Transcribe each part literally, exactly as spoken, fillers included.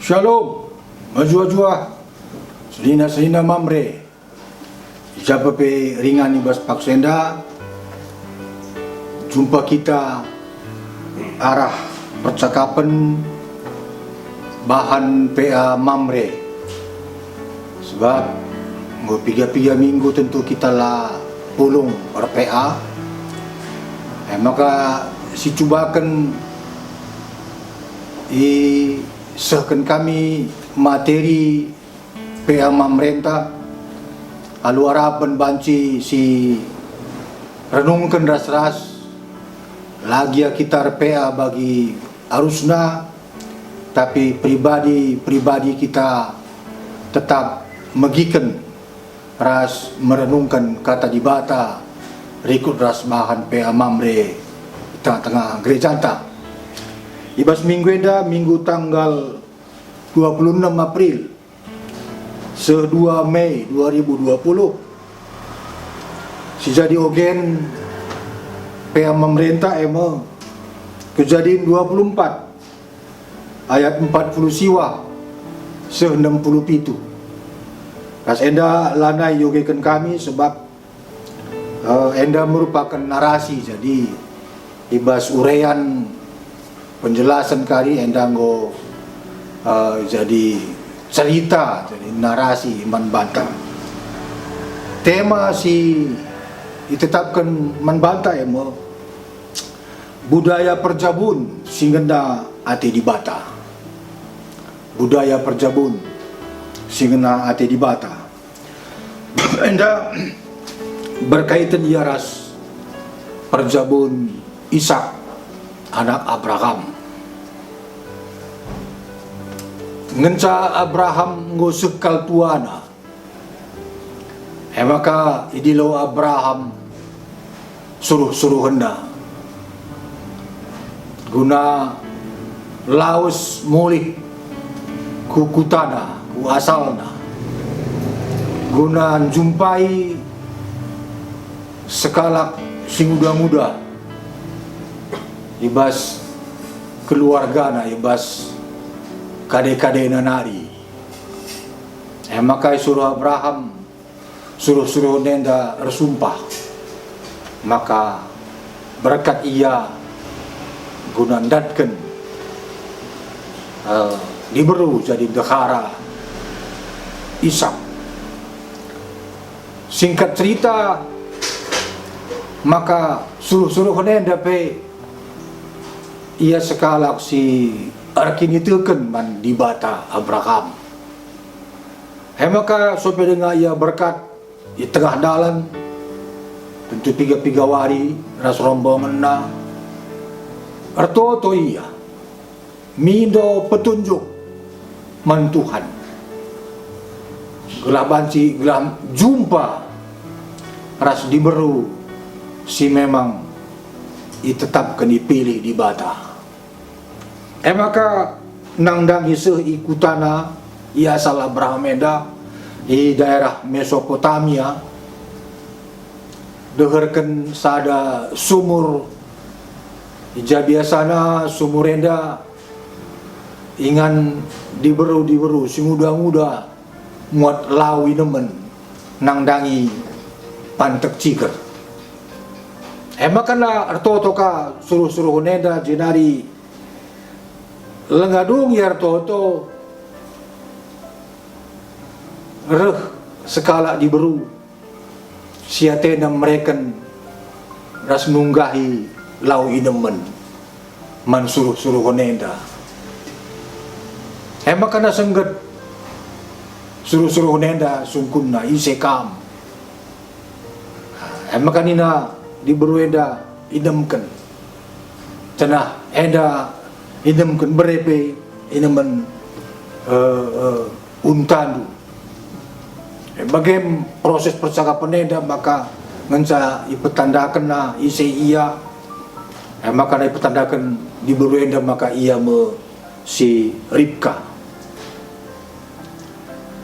Shalom, mejuah-juah, senina-senina Mamre. I ja pe ringan i bas paksa enda, jumpa kita arah percakapen bahan P A Mamre. Sebab enggo piga-piga minggu tentu kita la pulung er-P A. E maka sicubaken isehken kami materi P A Mamrenta alu arapen banci si renungken ras-ras, la gia kita er-P A bagi arusna, tapi pribadi-pribadi kita tetap megiken ras merenungken Kata Dibata rikut ras bahan P A Mamre i tengah-tengah gerejanta. I bas minggu enda, minggu tanggal dua puluh enam April, seh dua Mei dua ribu dua puluh, si jadi ogen P A Mamrenta e me Kejadin dua puluh empat ayat empat puluh siwa seh enam puluh pitu. Ras enda lanai iogeken kami sebab, eh, enda merupaken narasi, jadi i bas urean penjelasen kari enda enggo, eh, jadi cerita, jadi narasi man banta. Tema si itetapken man banta e me budaya perjabun si ngena ate Dibata. Budaya perjabun si ngena ate Dibata. Enda berkaitan ia ras perjabun Ishak, anak Abraham. Ngenca Abraham enggo seh kal tuana, e maka idilo Abraham suruh-suruhenna guna lawes mulih ku kutana, ku asalna, guna njumpai sekalak si nguda-nguda i bas keluargana, i bas kade-kadena nari. E maka isuruh Abraham suruh-suruh enda ersumpah, maka berkat ia guna ndatken, eh, diberu jadi ndehara Ishak. Singkat cerita, maka suruh-suruh enda pe ia sekalak si erkiniteken man Dibata Abraham. E maka sope denga ia berkat i tengah dalan, tentu piga-piga wari ras rombongenna, ertoto ia mindo petunjuk man Tuhan, gelah banci, gelah jumpa ras diberu si memang itetapken, ipilih Dibata. E maka nandangi seh i kutana, i asal Abraham enda, i daerah Mesopotamia, deherken sada sumur, i ja biasana sumur enda ingan diberu-diberu si nguda-nguda muat lau inemen nandangi pantek ciger. E maka ertoto ka suruh-suruhen enda, jenari lenga dung ia ertoto, reh sekalak diberu si atena mereken ras nunggahi lau inemen man suruh-suruhen enda. E maka sengget suruh-suruhen enda sungkunna, "Ise kam?" E maka nina diberu enda, "Inemken." Janah enda inemken bere pe inemen, eh, eh, untandu. E bage proses percakapen enda maka ngenca ipetandakenna ise ia, e maka ipetandaken diberu enda maka ia me si Ribka.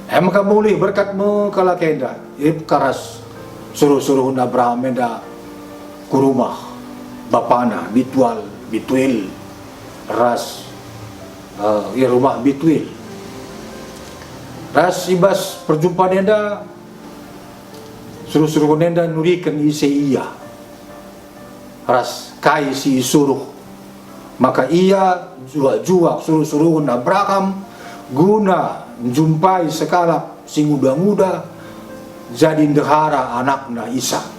E maka mulih berkat me kalak enda, Ribka ras suruh-suruhen Abraham enda ku rumah bapana, Bitual, Bituel, ras, eh, i rumah Bituel. Ras i bas perjumpan enda, suruh-suruhen enda nuriken ise ia ras kai si isuruh. Maka ia juak-juak suruh-suruhen Abraham guna njumpai sekalak si nguda-nguda jadi ndehara anakna Isak.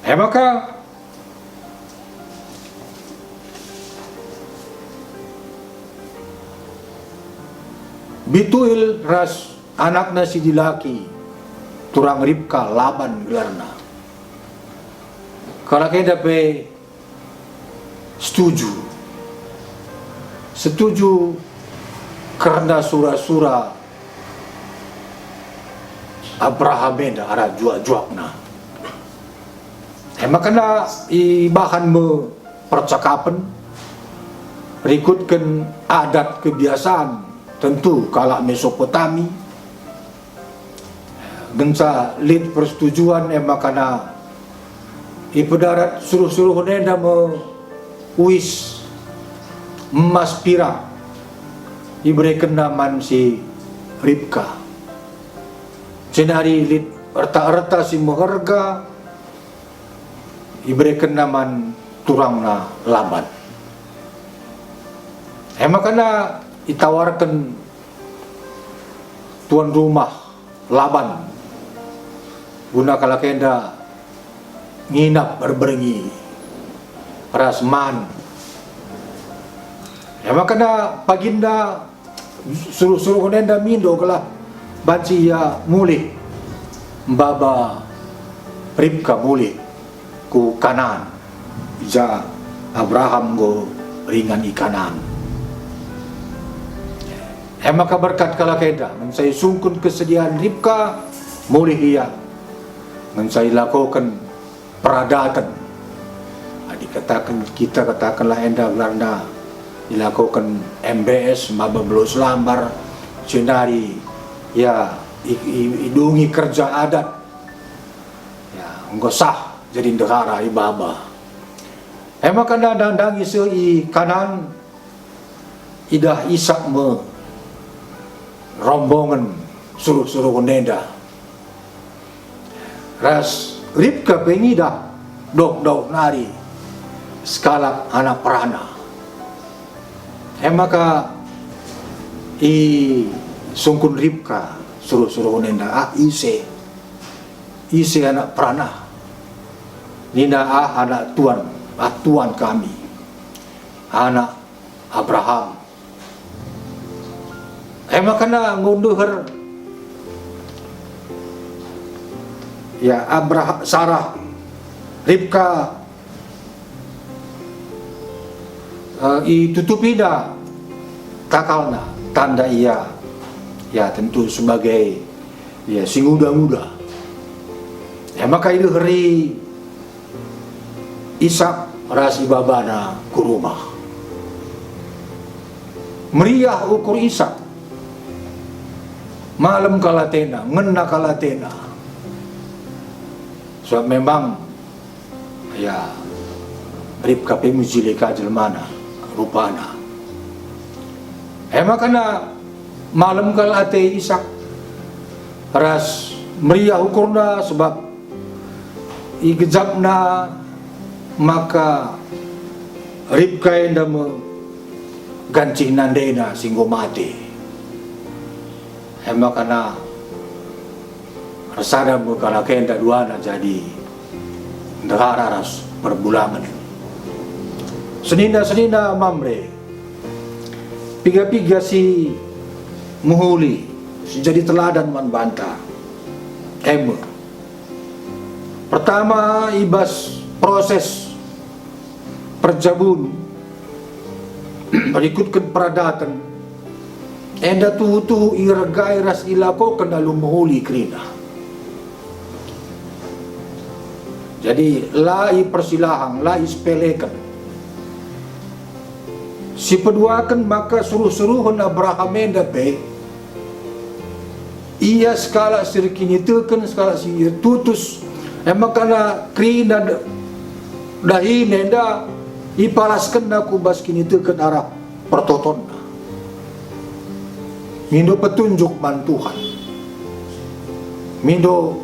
E maka Bituil ras anakna si dilaki, turang Ribka, Laban gelarna. Kalak enda pe setuju. Setuju kerna sura-sura Abraham enda arah juak-juakna. E maka ibahan me percakapen, rikutken adat kebiasaan, tentu kalak Mesopotami. Genca lit persetujuan, e maka ipedarat suruh-suruhen enda me uis, emas, pirak, iberekenna man si Ribka. Jenari lit erta-erta si meherga iberekenna man turangna Laban. E maka itawarken tuan rumah Laban guna kalak enda nginap erberngi ras man. E maka paginda suruh-suruhen enda mindo gelah banci ia mulih maba Ribka mulih ku Kanaan, i ja Abraham enggo ringan i Kanaan. E maka berkat kalak enda, ngenca isungkun kesedian Ribka, mulih ia, ngenca ilakoken peradaten. Adi kataken, kita katakenlah enda gelarna, ilakoken M B S maba belos lambar, jenari, ya, i, i, idungi kerja adat. Ya, enggo sah jadi ndehara ibaba. E maka nda-, nda-, ndangi seh i Kanaan, idah Isak me rombongen suruh-suruhen enda. Ras Ribka pe ngidah dauh-dauh nari sekalak anak perana. E maka isungkun Ribka suruh-suruhen enda, "Ah, ise? Ise anak perana?" Nina, "Ah, anak tuan, ah, tuan kami, anak Abraham." E maka enggo ndeher, ya, Abraham, Sarah, Ribka, eh, itutupina takalna, tanda ia, ya, tentu sebagai, ya, si nguda-nguda. E maka ideheri Isak ras ibabana ku rumah. Meriah ukur Isak. Malem kal atena, ngena kal atena. Sebab memang, ya, Ribka pe mujile ka jelmana, rupana. E maka malem kal ate Isak ras meriah ukurna, sebab igejapna maka Ribka enda me gancih nandena si enggo mate. E maka ersada me kalak enda duana jadi ndehara ras perbulangen. Senina-senina Mamre, piga-piga si mehuli, si jadi teladan man banta, e me: Pertama, i bas proses perjabun, rikutken peradaten, enda tuhu-tuhu iregai ras ilakoken alu mehuli kerina. Jadi, la ipersilahang, la isepeleken. Sipeduaken maka suruh-suruhen Abraham enda pe, ia sekalak si erkiniteken, sekalak si tutus, e maka kerina d-, dahin enda ipalaskenna ku bas kiniteken arah pertotonna. Mindo petunjuk man Tuhan. Mindo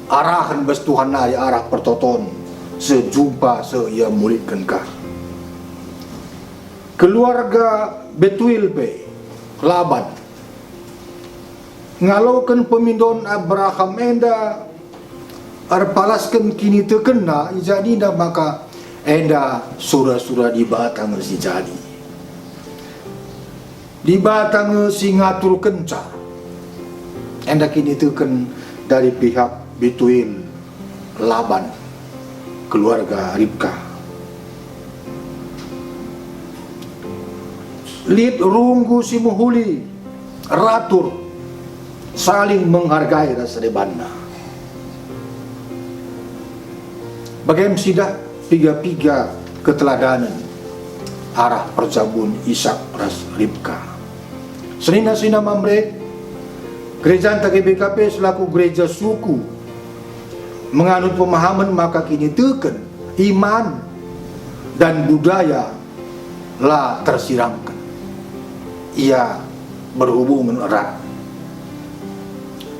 arahen bas Tuhan nari arah pertoton, seh jumpa, seh Ia mulihken ka. Keluarga Betuil pe, Laban, ngaloken pemindon Abraham enda erpalasken kinitekenna, i ja nina maka enda sura-sura Dibata nge si jadi. Dibata nge si ngaturkenca. Enda kiniteken dari pihak Betuil, Laban, keluarga Ribka. Lit runggu si mehuli, ratur, saling menghargai ras debanna. Bage me sidah piga-piga keteladanen arah perjabun Isak ras Ribka. Senina-senina Mamre, gerejanta G B K P selaku gereja suku menganut pemahamen maka kiniteken, iman, dan budaya la tersiramken. Ia berhubungen erat.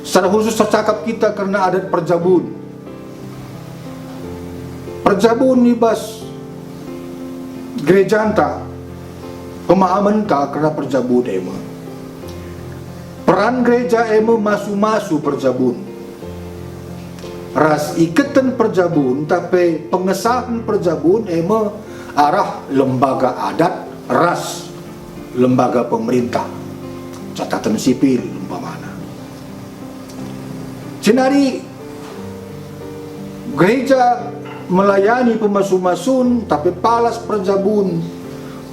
Secara khusus tercakap kita kerna adat perjabun. Perjabun i bas gerejanta, pemahamenta kerna perjabun e me. Peran gereja e me masu-masu perjabun. Ras iketen perjabun, tapi pengesahen perjabun e me arah lembaga adat ras lembaga pemerintah, catatan sipil umpamana. Jenari gereja melayani pemasu-masun, tapi palas perjabun,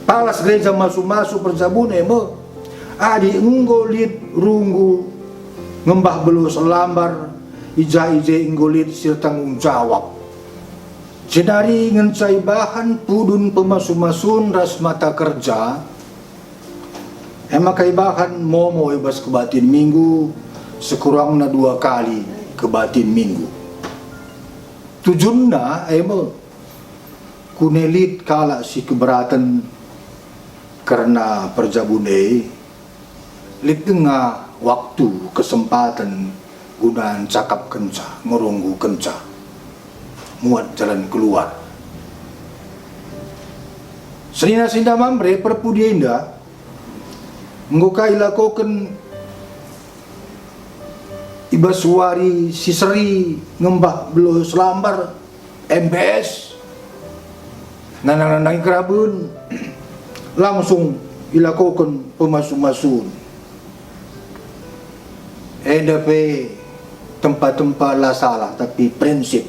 palas gereja masu-masu perjabun e me, adi enggo lit runggu ngembah belo selambar, i ja i je enggo lit si ertanggung jawab. Jenari ngenca ibahan pudun pemasu-masun ras mata kerja, e maka ibahan momo i bas kebatin Minggu, sekurangna dua kali kebatin Minggu. Tujunna e me, guna lit kalak si keberaten kerna perjabun e, lit denga waktu, kesempaten guna ncakapkenca, ngerunggukenca, muat jalan keluar. Senina-senina Mamre, perpudi enda enggo ka ilakoken i bas wari si seri ngembah belo selambar, M B S, nanang-nanangi keraben, langsung ilakoken pemasu-masun. Enda pe tempa-tempa la salah, tapi prinsip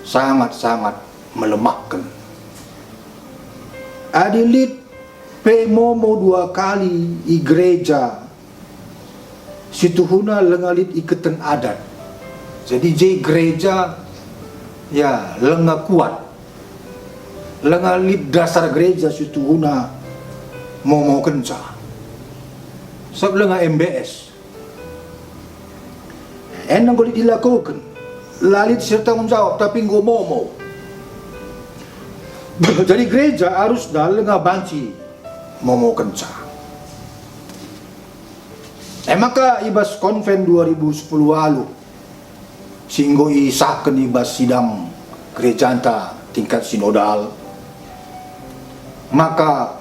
sangat-sangat melemahken. Adi lit pe momo dua kali i gereja, situhuna lenga lit iketen adat. Jadi je gereja, ya, lenga kuat. Lenga lit dasar gereja situhuna momokenca. Sabap lenga M B S. Enda enggo lit ilakoken. La lit si ertanggung jawab, tapi enggo momo. Jadi gereja arusna lenga banci momokenca. E maka i bas konven dua ribu sepuluh waluh, si enggo isahken i bas sidang gerejanta tingkat sinodal, maka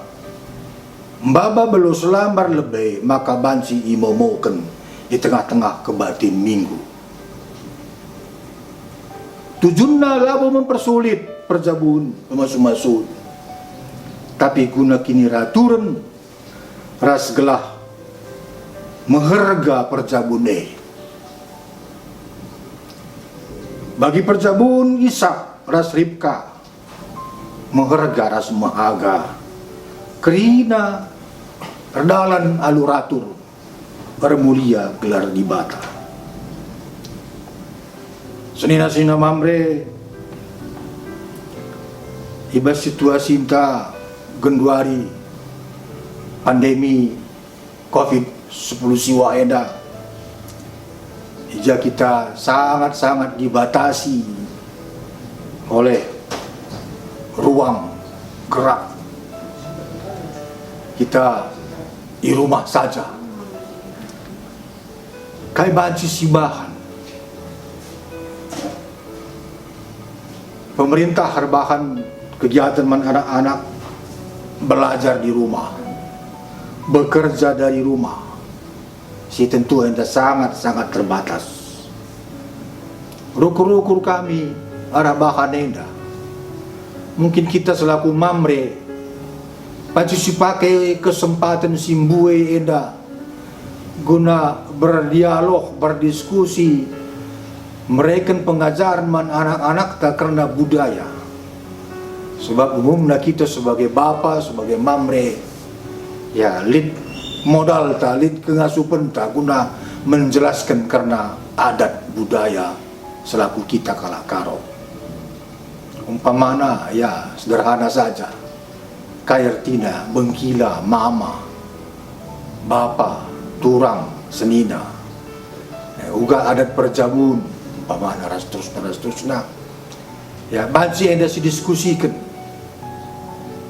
maba belo selambar lebe maka banci imomoken i tengah-tengah kebatin Minggu. Tujunna labo mempersulit perjabun pemasu-masun, tapi guna kiniraturen ras gelah meherga perjabun e. Bagi perjabun Isak ras Ribka, meherga ras mehaga, kerina erdalan alu ratur, ermulia gelar Dibata. Senina-senina Mamre, i bas situasinta genduari pandemi covid sepuluh siwah enda, i ja kita sangat-sangat dibatasi oleh ruang gerak. Kita i rumah saja. Kai banci sibahan? Pemerintah erbahan kegiatan man anak-anak belajar di rumah, bekerja dari rumah, si tentu enda sangat-sangat terbatas. Rukur-rukur kami arah bahan enda. Mungkin kita selaku Mamre banci sipake kesempaten si mbue enda guna berdialog, berdiskusi, mereken pengajaren man anak-anakta kerna budaya. Sebab umumna kita sebagai bapa, sebagai Mamre, ya, lit modalta, lit kengasupenta guna menjelasken kerna adat budaya selaku kita kalak Karo. Umpamana, ya, sederhana saja. Kai ertina bengkila, mama, bapa, turang, senina. Eh, uga adat perjabun, umpamana ras terusna, ras terusna. Ya, banci enda sidiskusiken.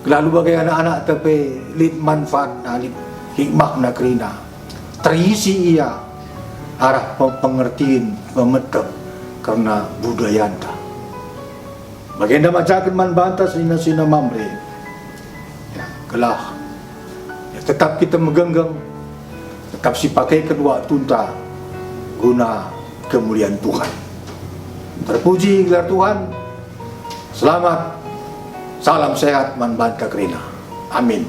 Lalu bage anak-anakta pe lit manfaatna, lit hikmahna kerina. Terisi ia arah pe-, pengertin, pemeteh kerna budayanta. Bagenda majaken man banta senina-senina Mamre. Ya, gelah, ya, tetap kita megenggeng, tetap sipakeken waktunta guna kemulian Tuhan. Terpuji gelar Tuhan. Selamat, salam sehat man banta kerina. Amin.